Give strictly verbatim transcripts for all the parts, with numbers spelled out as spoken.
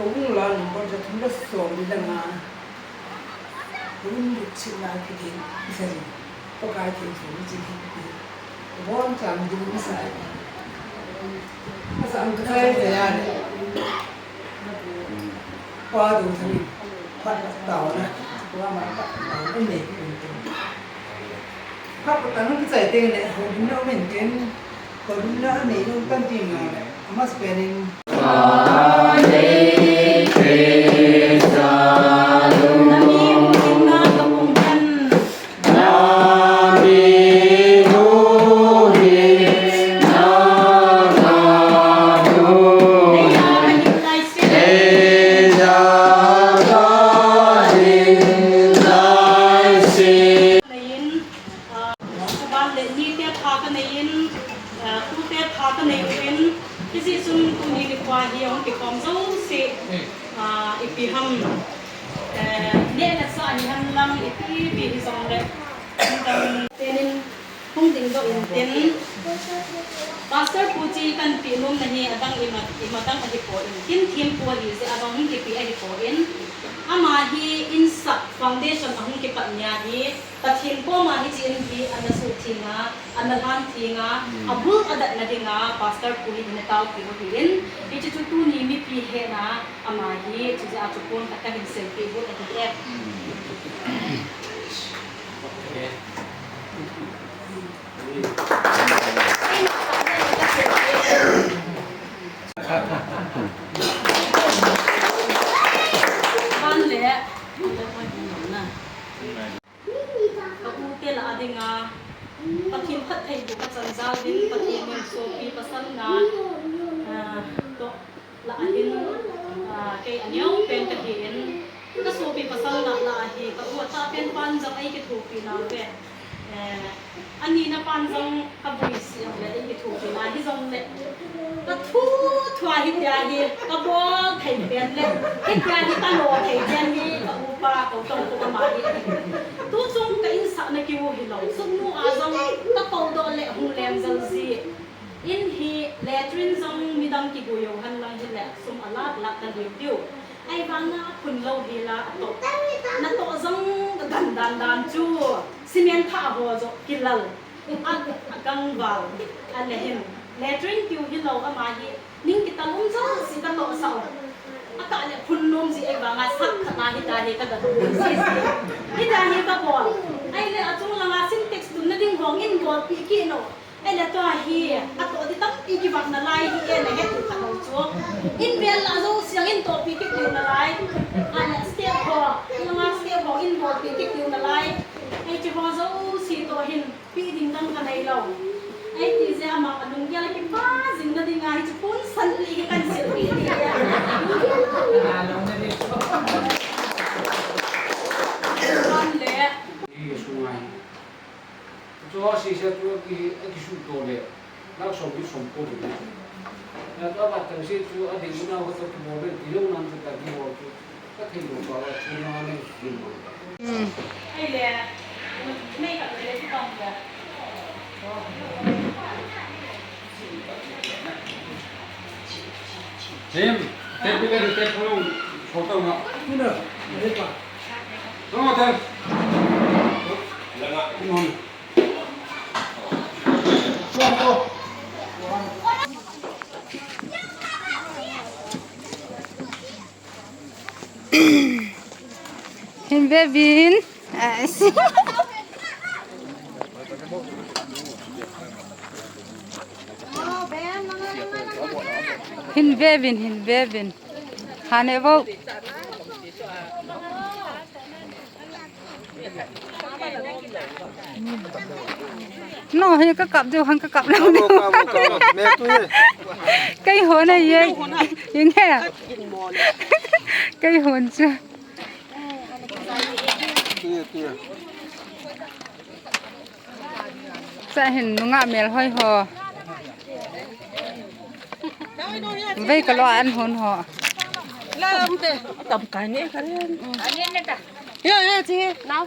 Hung la number ja thum le som le nga. Hung le china ki din. Isa ni. Ko ka ki thum ni chi ki. Bon chang din ni sa. Sa ang ka sai de ya ni. Pa du thani. Pa ta na. Pa ma pa ta na ni. Khapatang kichai teng le, holimna um intin, holimna anei um kan ti ngai le, amasapen in. Chuban le nite pha ka nei in, eh, tute pha ka nei uvin, hijeh chun tuni nikho hi ahung kikhom jouse, ah, ipi ham, eh, neh le chah hihen lang ipi pi hijongle, midang tenin hung ding doh intin, Pastor pu chi kan pi nom na hi adang ima, ima dang ahi poi, tin thempu ahi jeh a jong hung kipe ahi poi, ama hi insah foundation ahung kipat nia hi, Pathen koma hiche in hi ana suhtheng a, ana lhantheng a, abul adatna dinga Pastor pu hi ina taopiu ahin, hiche chu tuni mipi hetna ama hi, chujeh a chu pon khat kahin seipeh u ahi e. Ban le, ka u te lah a dinga, Pathen phattheiboh kachan jal in, Pathen in sopi pasal nga, ah, toh lah a hin, ah, kei aneo pen kahi in, ka sopi pasal nga lah a hi, ka u atahpen pan jong eikithopi nauve. Eh, anina pan jong ka vui sih jongle eikithopi nai hijongle, ka thu thua hitia hi ka bol thei pen le, hitia hi ka lo thei pen hi ka upa Koutongkop ama hi. Tuchung ka insahna kiu hilou, sumnu a jong ka koudoh le hung lem jel ji. In hi latrine jong midang kigui jou hen lang hile, sum alak lak nadiu diu. Ahivanga phun lou hila atoh. Natoh jong ka gan dan dan chu. Cement thah ho joh kilal. A, agangval. Ahile hin. Latrine kiu hilou ama hi. Ning kital um jouse katohsah u. Akah le phun nom ji ahivanga sat khat na hitia hi kaga phun ji ji. Hitia hi kabol. Ahile achung langa Sintex tunna ding hong in bolpeh kit o. Ahile tua hi, atoh di tampi kivah nalai hi e, nahet u khat lou chu. In vel lah jouse jong in tohpeh kit diu nalai. Ahile step ho, langa step ho in bolpeh kit diu nalai. Hiche ho jouse toh hin, peh ding dang kanei lou. Hiti jeh a ama lunggel a kipah jing na dinga hiche pon san li hi kahin silpeh ding ahi. Kan le. Chu asisa chu aki, akisuhto le, lakh somni somko le. Natua vatang se chu ading unau khat kibol le, tilou nan chu ta kibol chu. Kathei lou pa chu na nei kibol. Hmm. Ahile, mei khat le chu bang le. Him, te pi le te pholong, photo na. Tuna, le pa. Tuna te. Langa. Tuna. Hin ve vin. Hin ve vin, hin ve vin. Hane vo. No, hi ka kap diu, hang ka kap lou diu. Kei hon a ye. Ye nge. Kei hon chu. Cha hin nungah melhoi ho. Vei ka lo an hon ho. Lam te. Tam kai ne ka len. Ya, ya, chi. Nau.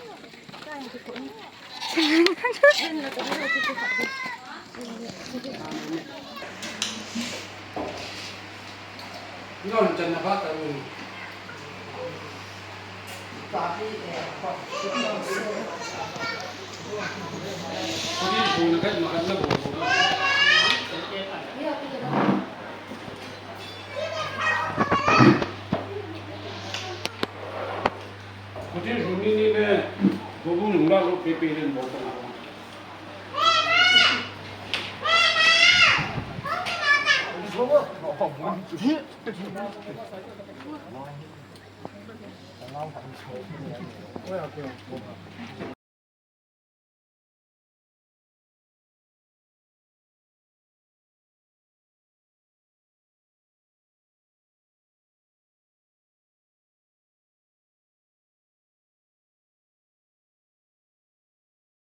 Ngon chan na ba ta un. Kuni bu na kai ma kan na bu. Kuni bu ni ni ne bu bu nung la lo pe pe den bu ta na.